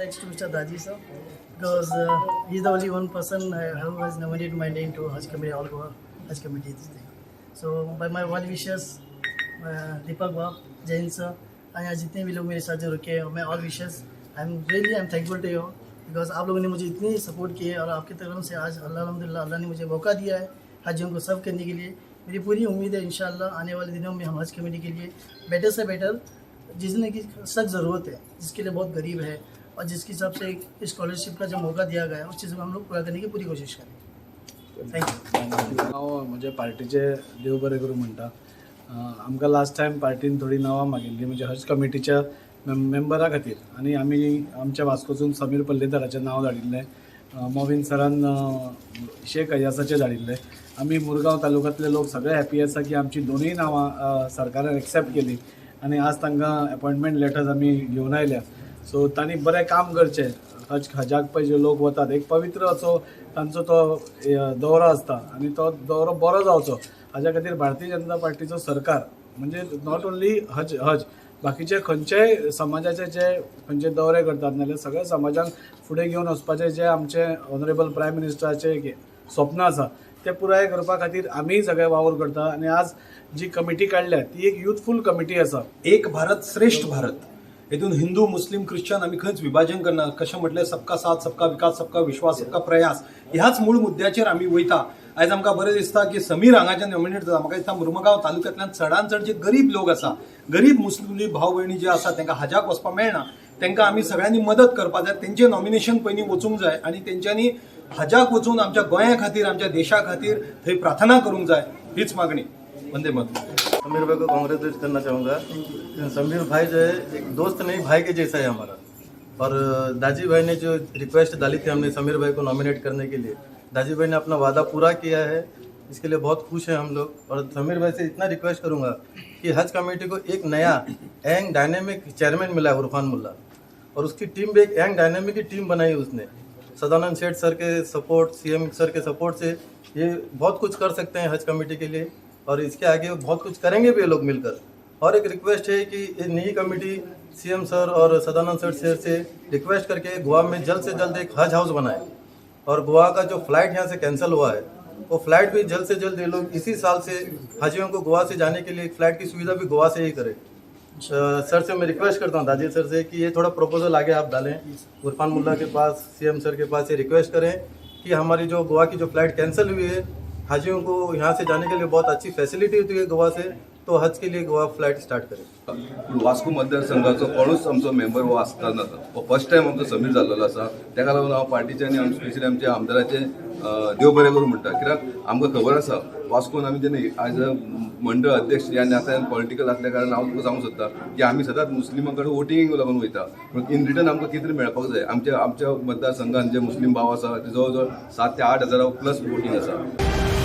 thanks to Mr. Daji sir because he's the only one person who has nominated my name to Haj Committee, All Goa Haj Committee. This thing. So by my well wishes, Deepak Bab, Jain sir, and यहाँ जितने भी लोग मेरे साथ जो रुके हैं, मैं all wishes, I am really, I am thankful to you because आप लोगों ने मुझे इतनी सपोर्ट की है और आपकी तरफ से आज अल्लाह, अल्हम्दुलिल्लाह, अल्लाह ने मुझे मौका दिया है हाजियों को सर्व करने के लिए। मेरी पूरी उम्मीद है, इंशाअल्लाह आने वाले दिनों में हम हज कमेटी के लिए बेटर से बेटर, जिसने की सख्त ज़रूरत है, जिसके लिए बहुत गरीब है और जिसके हिसाब से एक स्कॉलरशिप का जो मौका दिया गया है, उस चीज़ को हम लोग पूरा करने की पूरी कोशिश करें। Thank you. हांव म्हज्या पार्टीचे देव बरें करूं म्हणटा। आमकां लास्ट टायम पार्टीन थोडीं नांवां मागिल्लीं, म्हणजे हज कमिटीच्या मेंबरा खातीर आनी आमी आमच्या वास्कोसून समीर पल्लेदाराचें नांव धाडिल्लें, मोविन सरान शेख अयासाचें धाडिल्लें। आमी मुरगांव तालुक्यांतले लोक सगळे हॅपी आसा की आमची दोनूय नांवां सरकारान एक्सेप्ट केली आनी आज तांकां एपॉयंटमेंट लेटर्स आमी घेवन आयल्या। सो तांणी बरें काम करचें। हजाक पळय जे लोक वतात, एक पवित्र असो तांचो तो दौरो आसता आनी तो दौरो बरो जावचो हाज्या खातीर भारतीय जनता पार्टीचो सरकार, म्हणजे not only हज, बाकीचे खंयचेय समाजाचे जे खंयचे दौरे करतात नाजाल्यार सगळ्या समाजांक फुडें घेवन वचपाचें जे आमचे ऑनरेबल प्रायम मिनिस्टराचें एक स्वप्न आसा, तें पुराय करपा खातीर आमीय सगळे वावर करता आनी आज जी कमिटी काडल्या ती एक युथफूल कमिटी आसा। एक भारत श्रेष्ठ भारत हेतून हिंदू, मुस्लीम, ख्रिश्चन आमी खंयच विभाजन करना। कशें म्हटलें, सबका साथ, सबका विकास, सबका विश्वास, सबका प्रयास ह्याच मूळ मुद्द्याचेर आमी वयता। आयज आमकां बरें दिसता की समीर हांगाच्यान नॉमिनेट जाता। म्हाका दिसता मुर्मगांव तालुक्यांतल्यान चडान चड जे गरीब लोक आसा, गरीब मुस्लीम भाव भयणी जे आसा, तांकां हजाक वचपाक मेळना, तांकां आमी सगळ्यांनी मदत करपाक जाय। तेंचें नॉमिनेशन पयलीं वचूंक जाय आनी तेंच्यांनी हजाक वचून आमच्या गोंया खातीर, आमच्या देशा खातीर थंय प्रार्थना करूंक जाय, हीच मागणी। वंदे मातरम। समीर भाई को कॉन्ग्रेचुलेट करना चाहूँगा। समीर भाई जो है, एक दोस्त नहीं, भाई के जैसा है हमारा। और दाजी भाई ने जो रिक्वेस्ट डाली थी हमने समीर भाई को नॉमिनेट करने के लिए, दाजी भाई ने अपना वादा पूरा किया है, इसके लिए बहुत खुश हैं हम लोग। और समीर भाई से इतना रिक्वेस्ट करूँगा कि हज कमेटी को एक नया यंग डायनेमिक चेयरमैन मिला है, उर्फान मुल्ला, और उसकी टीम भी एक यंग डायनेमिक की टीम बनाई उसने। सदानंद सेठ सर के सपोर्ट, सीएम सर के सपोर्ट से ये बहुत कुछ कर सकते हैं हज कमेटी के लिए और इसके आगे बहुत कुछ करेंगे भी ये लोग मिलकर। और एक रिक्वेस्ट है कि ये नई कमेटी सीएम सर और सदानंद सर सर से रिक्वेस्ट करके गोवा में जल्द से जल्द एक हज हाउस बनाए और गोवा का जो फ्लाइट यहाँ से कैंसिल हुआ है, वो फ्लाइट भी जल्द से जल्द ये लोग इसी साल से हाजियों को गोवा से जाने के लिए एक फ़्लाइट की सुविधा भी गोवा से ही करें। सर से मैं रिक्वेस्ट करता हूँ, दाजी सर से, कि ये थोड़ा प्रपोजल आगे आप डालें उर्फान मुल्ला के पास, सीएम सर के पास ये रिक्वेस्ट करें कि हमारी जो गोवा की जो फ्लाइट कैंसिल हुई है, हाजियों को यहाँ से जाने के लिए बहुत अच्छी फैसिलिटी होती है गोवा से, तो हज के लिए गोवा फ्लाइट स्टार्ट करें। पूण वास्को मतदारसंघाचो कोणूच आमचो मेंबर हो आसता ना, हो फर्स्ट टायम आमचो समीर जाल्लो आसा। ताका लागून हांव पार्टीचे आनी आमचे स्पेशली आमच्या आमदाराचे देव बरें करूं म्हणटा, कित्याक आमकां खबर आसा वास्कोन आमी जेन्ना एज अ मंडळ अध्यक्ष ह्या नात्यान पॉलिटिकल आसल्या कारणान हांव तुका सांगूंक सोदता की आमी सदांच मुस्लिमां कडेन वोटिंगेक लागून वयता, पूण इन रिटर्न आमकां कितें तरी मेळपाक जाय। आमच्या मतदारसंघान जे मुस्लीम भाव आसा ते जवळ जवळ 7 ते 8 हजारा प्लस वोटींग आसा।